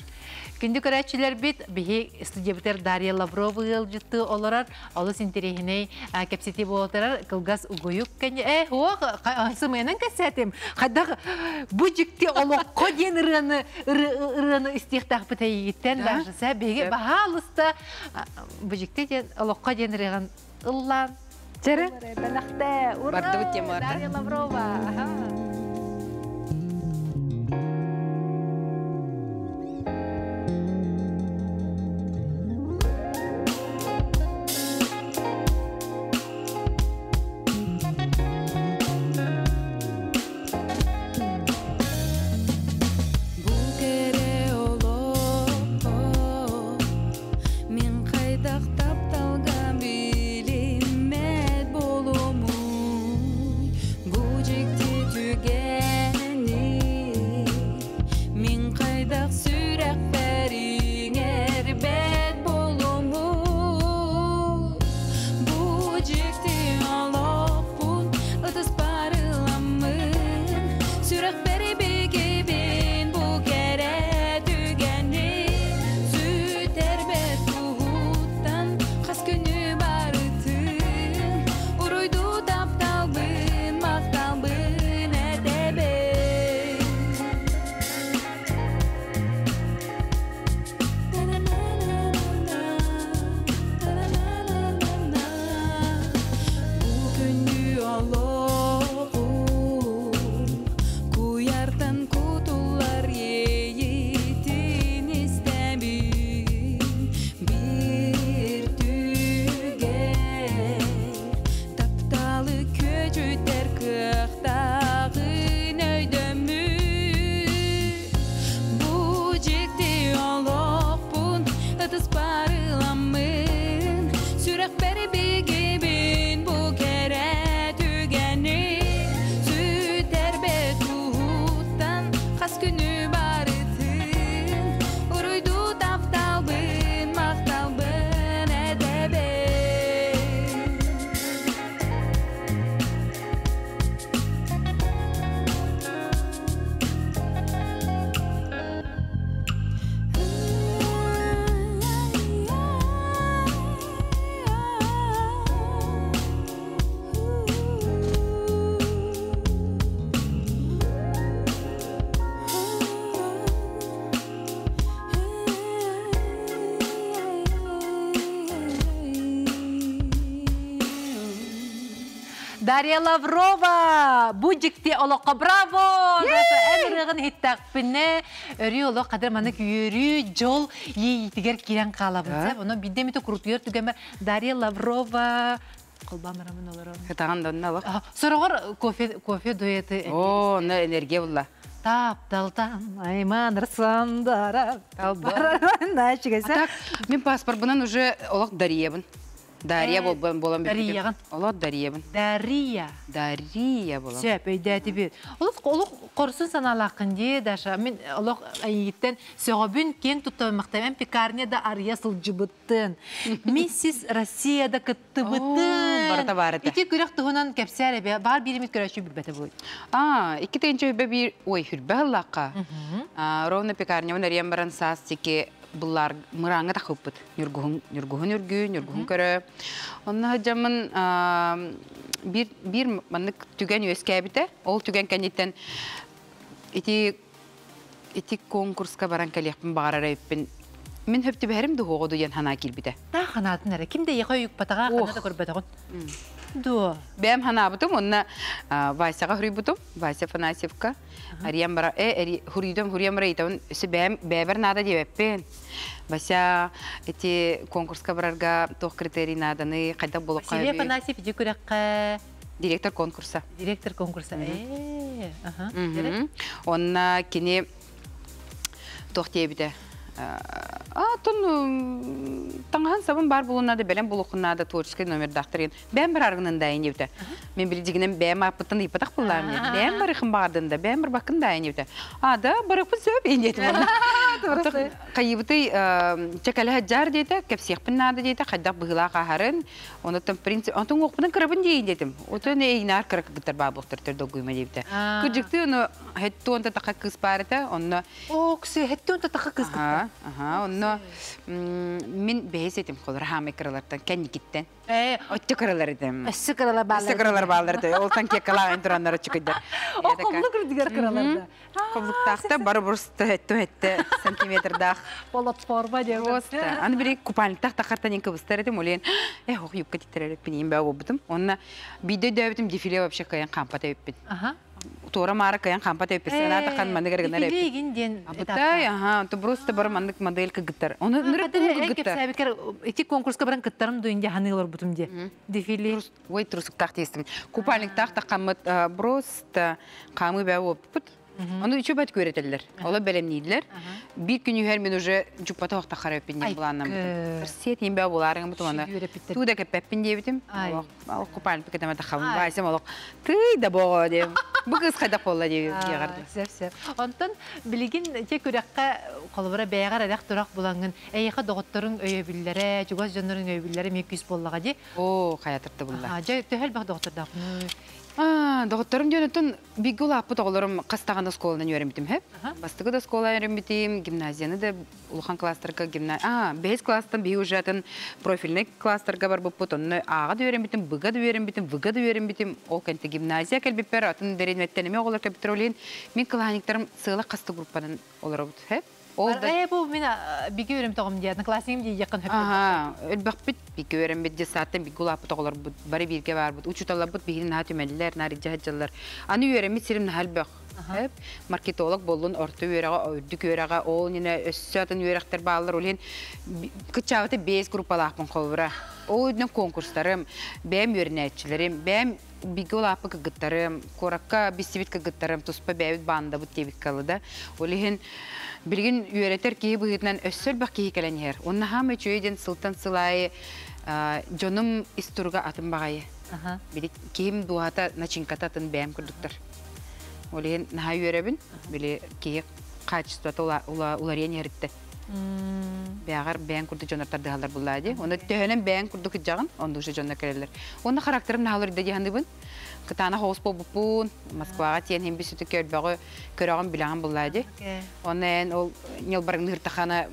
Күндү көрөөччүлэрбит, биһи студиябытыгар Дарья Лаврова ыалдьытты олорор, олус интэриэһинэй кэпсэтии буолтарар, кылгас угуйук кэннэ, э, хуох, сымыйанан кэпсээтим. Хайдах бу дьикти олоххо диэн ырыаны ырыаны истиэхтээхпит эйигиттэн даже сэ биһиги баһаалыста бу дьикти диэн олоххо диэн ырыаҕын ыллаан Чэрэ. Бэлэхтэ. Ура! Бардыбыт темаларда. Дарья Лаврова. Аха. Бу кэрэ олоххо мин хайдах тапталга билиммэт буолуомуй бу дьикти Дарья Лаврова! Бу дьикти олоххо браво! Эн ырыаҕын иһиттэхпинэ, өрүү олох хадыр маннык үөрүү, дьол иэйиитигэр киирэн хаалабын. Ону биирдэ эмитэ курутуйар түгэммэр Дарья Лаврова холбаан барамын олорон. Кытаҕын донна олох. Сороҕор кофе, кофе дуэты. О, онно энергия булла. Тапталтан айманыр сандара. Так, мин паспорбунан уже олох Дариябын. Дария болбан болан Дарияҕын. Олох Дариябын. Дария. Дария болан. Сөп, өйдөөтүбүт. Олох олох хорсун санаалааххын дии, Даша. Мин олох эйигиттэн сөҕөбүн, киэн туттабын махтанан пекарня да арыйа сылдьыбыттын. Миссис Россия да кыттыбытын. Барыта баар этэ. Ити күрэх туһунан кэпсээр эбэ. Баар бииримит көрөөччү билбэтэ буй. А, икки тыһыынча үрбэ биир, ой, хүрбэ ыллаахха. Ровно пекарнябын арыйан баран саас тики быллар мырааҥҥа тахыппыт. Ньургуһун, ньургуһун үргүү, ньургуһун көрө. Онно сылдьаммын биир, биир маннык түгэн үөскээбитэ. Ол түгэн кэнниттэн ити ити конкурска баран кэлиэхпин баҕарар эбиппин. Мин хөп түбэһэрим дуһуоҕу диэн санаа киирбитэ. Та ханаатын эрэ. Ким да эйиэхэ уйукпатаҕа, ханна да көрбөтөҕүн. Дуо? Бэйэм ханаабытым уонна Васяҕа хуруйбутум. Вася Афанасьевка. Ариям бара, э, хуруйдум, хуруйам бара ыйтабын, өссө бэйэм бэйэбэр наада диэбэппин. Вася ити конкурска барарга туох критерий нааданы, хайдах буолуохха Василий Афанасьев ити күрэххэ директор конкурса. Директор конкурса. Э, аха. Онна кини туох диэбитэ Атын таҥаһын сабын бар булуннада бэлэм булухуннада творческий номердаахтар бэм бараргынан дайын диэбитэ. Мен билдигинен бэм аппыттан ыйпатах буллаам диэн. Бэм барыхын баҕардын да, бэм барбаккын дайын диэбитэ. А да, барыппын сөп ин диэтим онно. Хайыбытый чэкэлэһэ жар диэтэ, кэпсиэхпин наада диэтэ, хайдах быһыылаах аһарын, онуттан принцип, онтон уохпунан кырабын диэйин диэтим. Отон эйнаар кыра кыгыттар баа буохтар төр долгуйма диэбитэ. Кырдьыкты ону хеттуонта таха кыыс баар этэ, онно Оксе, хеттуонта таха кыыс кытта. Аха, онно мин бэһис этим холор хаамай кыралартан кэнникиттен. Өттө кыралар этим. Өссө кыралар баалар. Өссө кыралар баалар этэ. Ол танкеккалаах тураннар оччукайдар. О, хомлук үрдүгэр кыралар да. Хомлуктаахта бары бурста хетте хетте сантиметрдаах. Платформа диэн. Просто. Аны бири купальниктах тахартан ен кыбыстар этим, олен э хох юбка титтер эппин баа болбутум. Онна бидде дөбүтүм дефиле вообще каян кампат эппин. Туора маара кыйан хампат эппит санаатахан маннык эрэ гынар эппит. Дефиле диэн Абытай, аха, то просто бар маннык модель кыгыттар. Оны нырык кыгыттар. Кэпсээбикер ити конкурска баран кыттарым дуин дьаһаныылар бутум де. Дефиле. Ой, трусуктаах тиестим. Купальниктаах тахаммыт просто хаамыы бээ оппут. Ону үчү бат көрөтөллөр. Ола бэлэмнииллэр. Бир күн үһэр мен уже жуппата охтахара өппин диэн былааннаммытым. Сет иин бээ булаарыҥ бутум аны. Туу да кэппэппин диэбитим. Олох купальник кэтэмэ тахабын. Васям олох тый да боҕо диэм. Бу кыыс хайдах буолла диэҕэрдим. Сөп сөп. Онтон билигин те күрэххэ холобура бэйэҕэр эрэх турах булаҥҥын эйиэхэ доҕотторуҥ өйөбүллэрэ, чугас дьонноруҥ өйөбүллэрэ эмиэ күүс буоллаҕа дии. Оо, хайатырты булла. Дьэ, төһө элбэх доҕоттордоохпунуй? Доҕотторум диэн оттон бииргэ улааппыт оҕолорум хас даҕаны оскуоланан үөрэммитим һэ. Бастакы да оскуола үөрэммитим, гимназияны да улахан класстарга гимна... А, бэһис класстан биһи уже атын профильный класстарга барбыппыт, онно ааҕа да үөрэммитим, быга да үөрэммитим, выга да үөрэммитим. Ол кэнтэ гимназия кэлбиппэр атын дэриэнмэттэн эмиэ оҕолор кэлбиттэр ол иһин мин кылааһынньыктарым сыала хаста группанан олоробут һэ. Ол да Э, бу мин биги үөрэмтөҕүм диэн, одноклассникым диэххин хөп. Аха, элбэхпит бигэ үөрэммит детсадтан бигэ улааппыт оҕолорбут бары бииргэ баарбыт. Учууталларбыт биһигини наһаа түмэллэр, наар илдьэ сылдьаллар. Аны үөрэммит сирим наһаа элбэх. Маркетолог буоллун, орто үөрэҕэ, үрдүк үөрэҕэ, ол иннинэ өссө атын үөрэхтэр бааллар. Ол иһин кыччаабыта биэс группалаахпын холобура. Ол үрдүнэн конкурстарым, бэйэм үөрэнээччилэрим, бэйэм бигэ улааппыт кыргыттарым, куоракка билсибит кыргыттарым, туспа бэйэбит баандабыт диэбиккэ дылы да. Ол иһин билигин үөрэтэр киһи быһыытынан өссө элбэх киһи кэлэн иһэр. Уонна хаама үчүгэй диэн сылтан сыл аайы дьонум ис туруга атын баҕайы. Били киһим дууһата, начинката атын бэйэм курдуктар. Ол иһин наһаа үөрэбин. Били киһи качествота уларыйан иһэриттэн. Бэҕэр бэйэҥ курдук дьоннор тардыһаллар буллаа дии. Онно төһөнөн бэйэҥ курдук ыдьаҕын, онно уже дьоннор кэлэллэр. Уонна характерым наһаа уларыйда дии саныыбын. Кытаанах оҕус буолбуппун, Москваҕа тиийэн иһин бүсүтүккэ өлбөҕү көрөҕүн билэҕин буллаа дии. Онно эн ол ньылбарыҥныыртахана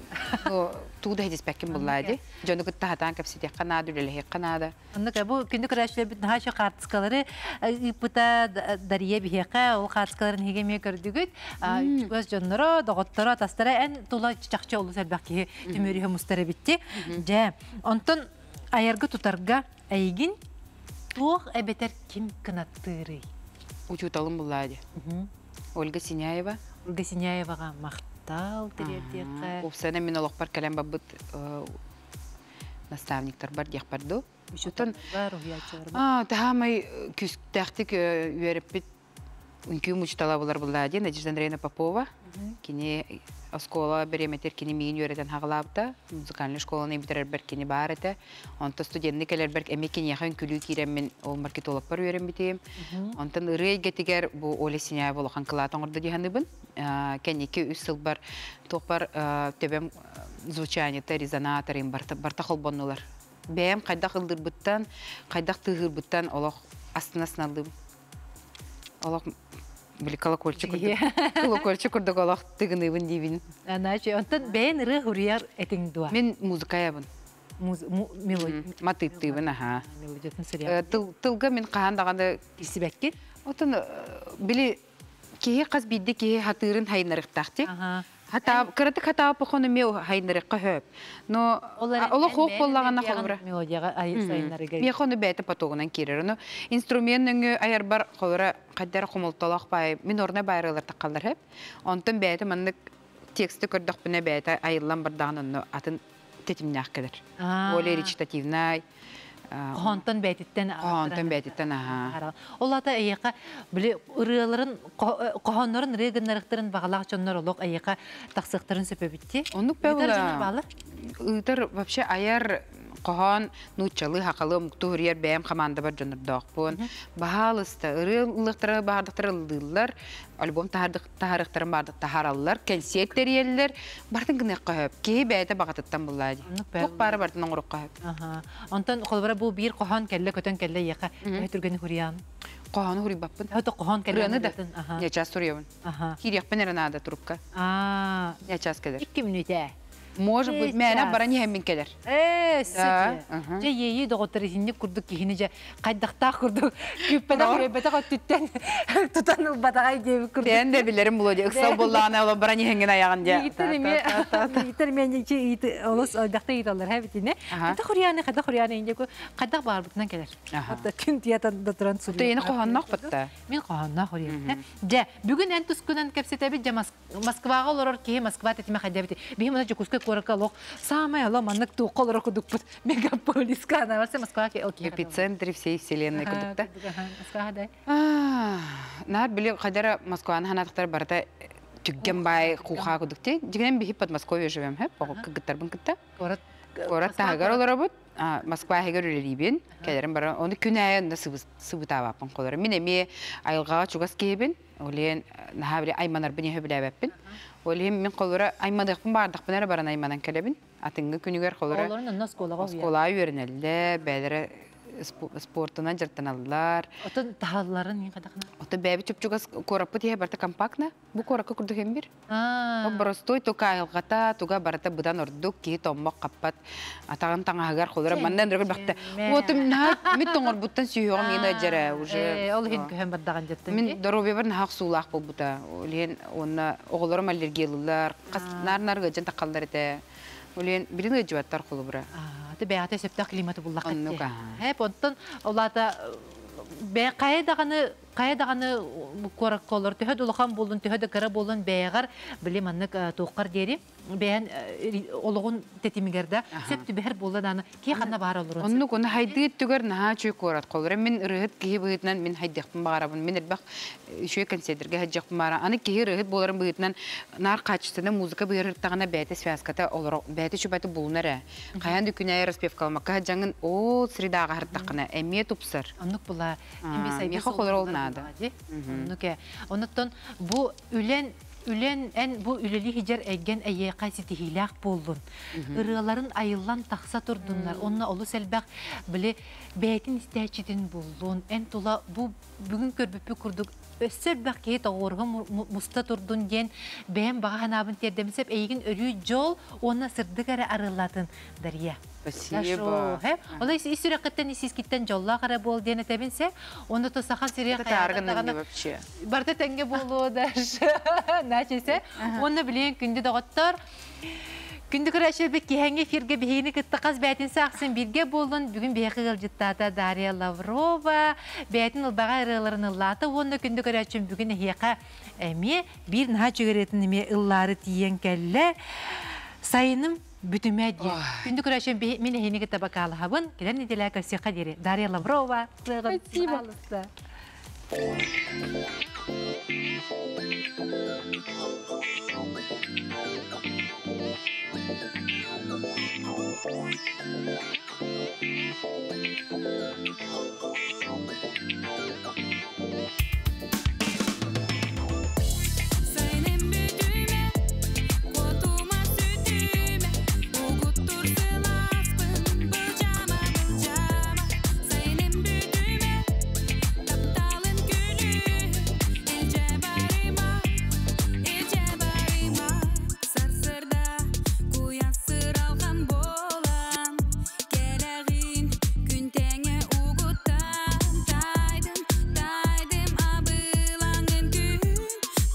туу да иһитиспэккин буллаа дии. Дьону кытта хатаан кэпсэтиэххэ наада, үлэлэһиэххэ наада. Оннук бу күндү көрөөччүлэрбит наһаа үчүгэй хаартыскалары ыыппыта Дария биһиэхэ ол хаартыскаларын эһиги эмиэ көрдүгүт. Чугас дьонноро, доҕотторо, атастара эн тула чахчы олус элбэх киһи түмүөрүһэ мустар эбитти. Дьэ, онтон айарга тутарга эйигин Туох эбэтэр ким кынаттыырый? Учууталым буллаа дии. Ольга Синяева. Ольга Синяеваҕа махтал тириэрдиэххэ. Уопсайынан мин олохпор кэлэн барбыт наставниктарбар диэхпэр дуу. Учууталлар, уһуйааччылар. Таһаамай күүстээхтик үөрэппит үҥкүү мучтала булар буллаа диэн Надежда Андреевна Попова. Кини оскуола бириэмэтигэр кини миигин үөрэтэн хаҕалаабыта. Музыкальнай школаны бүтэрэрбэр кини баар этэ. Онтон студенны кэлэрбэр эмиэ киниэхэ үҥкүлүү киирэммин ол маркетологпар үөрэммитим. Онтон ырыа эйгэтигэр бу Оля Синяева улахан кылаат оҥордо дии саныыбын. Кэнники үс сылбар туохпар төбөм звучаниета, резонаторым барта, барта холбоннулар. Бэйэм хайдах ыллыырбыттан, хайдах тыаһыырбыттан олох астына сыналыым. Олох били колокольчик курдук, колокольчик курдук олох тыгыныыбын диибин. Анаачы, онтон бэйэн ырыа хуруйар этиҥ дуо? Мин музыкаябын. Матыыптыыбын, аха. Тылга мин хаһан даҕаны Кисибэккин? Отон били киһи хас биирдии киһи хатыырын хайынарыктаах ти. Кыратык хатааппахону эмиэ хайынарыкка хөп. Но олох хоох буоллаҕына холобура. Мелодияҕа сайыннарыга. Миэхэ ону бэйэтэ потогунан киирэр. Ону инструмент өҥү айарбар холобура хайдара хомолтолоох баай мин орна баайралар таххаллар хөп. Онтон бэйэтэ маннык тексты көрдөхпүнэ бэйэтэ айыллан бардаҕын онно атын тэтимнээх кэлэр. Более речитативнай. Хоһоонтон бэйтиттэн Хоһоонтон бэйтиттэн аха. Ол ата эйиэхэ били ырыаларын хоһооннорун ырыа гыннарыктарын баҕалаах дьоннор олох эйиэхэ тахсыахтарын сөпөбүтти. Оннук бэула. Ыытар вообще айар хоһоон нууччалыы хахалы омуктуу суруйар бэйэм хамаандабар дьоннордоохпун. Баһаалыста ырыа ыллыахтара баардахтара ыллыыллар, альбом таһаарыахтарын баардык таһаараллар, кэнсиэт тэрийэллэр. Бартын гыныахха сөп. Киһи бэйэтэ баҕатыттан буллаа дии. Туох баара бартын оҥоруохха сөп. Онтон холобура бу биир хоһоон кэллэ көтөн кэллэ ийэхэ төһө түргэни хуруйаан? Хоһоону хуруйбаппын. Хото хоһоон кэллэ. Ырыаны да. Я час суруйабын. Киириэхпин эрэ наада трубка. Я час кэлэр. 2 мүнүүтэ. Может быть, мээнэ баран иһэммин кэлэр. Ээ, сөп. Дьэ, иэйии доҕоттор итинник курдук киһини дьэ хайдахтаах курдук күүппэтэх үөйбэтэх өттүттэн тутан ылбатаҕай диэбит курдук. Бэйэн да билэрим булуо дии. Ыксал буоллаҕына олор баран иһэҥҥин айаҕын дьэ. Иитэр эмиэ иитэр эмиэ олус элбэхтэ ыыталлар һэ битине. Хата хуруйааны хата хуруйааны инде хайдах баарбытынан кэлэр. Күн тиятан да туран суруйар. Тыйыны хоһоонноох батта. Мин хоһоонноох хуруйааны. Дьэ, бүгүн эн тускунан кэпсэтэбит дьэ Москваҕа олорор киһи Москва тэтимэ хайдабыт. Биһи мына Дьокуускай куоракка олох самай олох маннык туохха олорор курдукпут. Мегаполиска анаварса Москва Эпицентр всей вселенной курдукта. Москва да. Наар били хайдара Москваны ханатыктар барыта түгген бай куха курдукти. Дигенен биһи Подмосковье живем, хэ? Кыгыттарбын кытта. Город Город таһыгар олоробут. Москва иһигэр үлэлиибин. Кэлэрим баран оны күн аайы онно сыбытаабаппын холорум. Мин эмиэ айылҕаҕа чугас киһибин. Ол иһин наһаа били айманарбын иһэ билээбэппин. Ол иһин мин холура айманыахпын баардахпына эрэ баран айманан кэлэбин. Атыҥҥы күнүгэр холура Оҕолорун онно оскуолаҕа оскуолаҕа үөрэнэллэр, бэйэлэрэ спортунан дьарыктаналлар. Отон таһалларын мин хадахна. Отон бэйэбит чупчугас куораппыт иһэ барыта компактно. Бу куоракка курдук эмбир. Боростуой тука айылҕата, туга барыта быдан ордук, киһи томмох хаппат, атаҕын таҥаһыгар холура манна ындыргыр бахта. Уотум наһаа мит тоҥорбуттан сүһүөҕүм иин ыадьара уже. Ол иһин көһөн бардаҕын дьаттан. Мин доруобуйабар наһаа охсуулаах буолбута. Ол иһин уонна оҕолорум аллергиялыылар, хас наар-наар ыадьан таххаллар этэ. Ол иһин билин ыадьыбаттар холобура. Ты бэйэҕэ сөптөөх климаты буллахха. Оннук аа. Хэп онтон улаата бэйэ хайа даҕаны хайа даҕаны куоракка олор төһө да улахан буоллун, төһө да кыра буоллун бэйэҕэр били маннык туоххар диэри бэйэн олоҕун тэтимигэр да сөп түбэһэр буолла дааны киһи ханна баар олорун. Оннук оны хайдыы өттүгэр наһаа үчүгэй куорат холоро мин ырыһыт киһи быһыытынан мин хайдыахпын баҕарабын мин элбэх үчүгэй концертерге сылдьыахпын баҕарабын аны киһи ырыһыт буоларын быһыытынан наар качественная музыка быһырыртаҕына бэйэтэ связката олоро бэйэтэ чубаты булунар ээ хайаан да күн аайы распевкаламакка сылдьаҥын ол средаҕа сырыттаххына эмиэ тупсар. Оннук була Миэхэ холорол наада. Оннук ээ. Онуттан бу үлэн үлэн эн бу үлэлии сылдьар эйгэн эйиэхэ ситиһиилээх буоллун. Ырыаларын айыллан тахса турдуннар. Онно олус элбэх били бэйэтин истээччитин буллун. Эн тула бу бүгүн көрбүппүт курдук өссө элбэх киһи тоҕуоруһа муста турдун диэн бэйэм баҕа санаабын тиэрдэмин сөп эйигин өрүү дьол уонна сырдык эрэ арыаллаатын Дарья. Спасибо. Ол ис сүрэххиттэн ис искиттэн дьоллоох эрэ буол диэн этэбин сэ. Онно то Саха сири хайаата вообще. Барыта тэҥҥэ буолуо даже. Начесе. Уонна билиэн күндү доҕоттор. Күндү көрөөччүлэрбит киэһэҥҥи эфиргэ биһигини кытта хас бээтинсэ ахсын бииргэ буоллун. Бүгүн биһиэхэ ыалдьыттаата Дарья Лаврова. Бэйэтин ылбаҕай ырыаларын ыллаата уонна күндү көрөөччүм бүгүн эһиэхэ эмиэ биир наһаа үчүгэй ырыатын эмиэ ыллаары тиийэн кэллэ. Сайыным бүтүмэ диэн. Күндү көрөөччүм мин эһини кытта бакаалаһабын. Кэлэр нэдиэлэ көрсүөххэ диэри. Дарья Лаврова. Спасибо. Сайыным бүтүмэ, куотума сүтүмэ, угуттур сылааспын былдьаама, былдьаама. Сайыным бүтүмэ, тапталын күлүһүн илдьэ барыма, илдьэ барыма. Сарсыарда куйаас сыралҕан буолан, кэлэҕин күн тэҥэ угуттан. Таайдым, таайдым абылаҥын күн,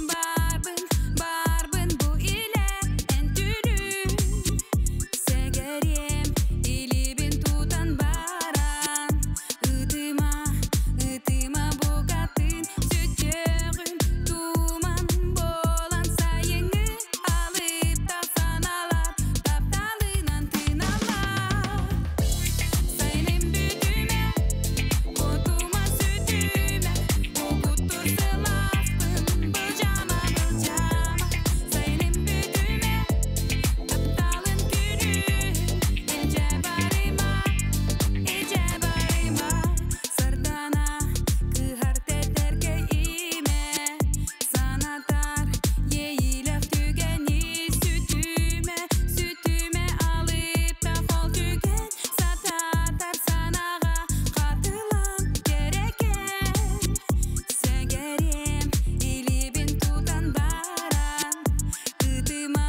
баарбын, баарбын бу илэ эн түүлүн. Сэгэриэм илиибин тутан баран, ытыма, ытыма букатын сүтүөҕүм. Туман буолан сайыҥҥы алыптах санаалар тапталынан тыыналлар. Сайыным бүтүмэ, куотума сүтүмэ, угуттур сылааспын былдьаама, былдьаама. Сайыным бүтүмэ, тапталын күлүһүн илдьэ барыма, илдьэ барыма. Сардаана кыыһар тэтэркэй имэ, санатар иэйиилээх түгэни сүтүмэ, сүтүмэ алыптах ол түгэн, сататар санааҕа хатылан кэрэкэн. Сэгэриэм илиибин тутан баран, ытыма,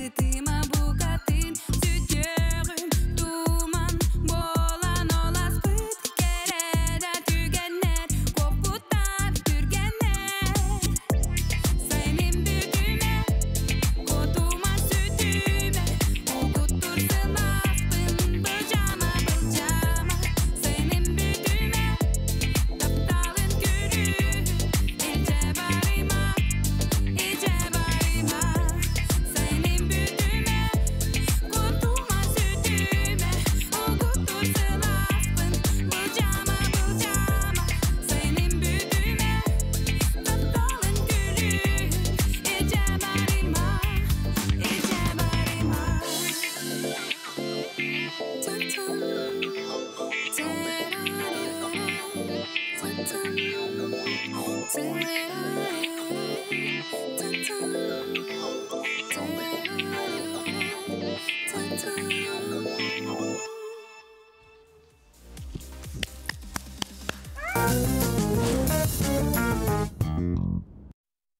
ытыма букатын сүтүөҕүм. Туман буолан ол ааспыт кэрэ да түгэннэр куоппуттар түргэннэр. Сайыным бүтүмэ, куотума сүтүмэ, угуттур сылааспын былдьаама, былдьаама. Сайыным бүтүмэ, тапталын күлүһүн илдьэ барыма, илдьэ барыма. Сайыным бүтүмэ, куотума сүтүмэ, угуттур сылааспын былдьаама, былдьаама. Сайыным бүтүмэ, тапталын күлүһүн илдьэ барыма, илдьэ барыма. Ta-ta, ta-ta.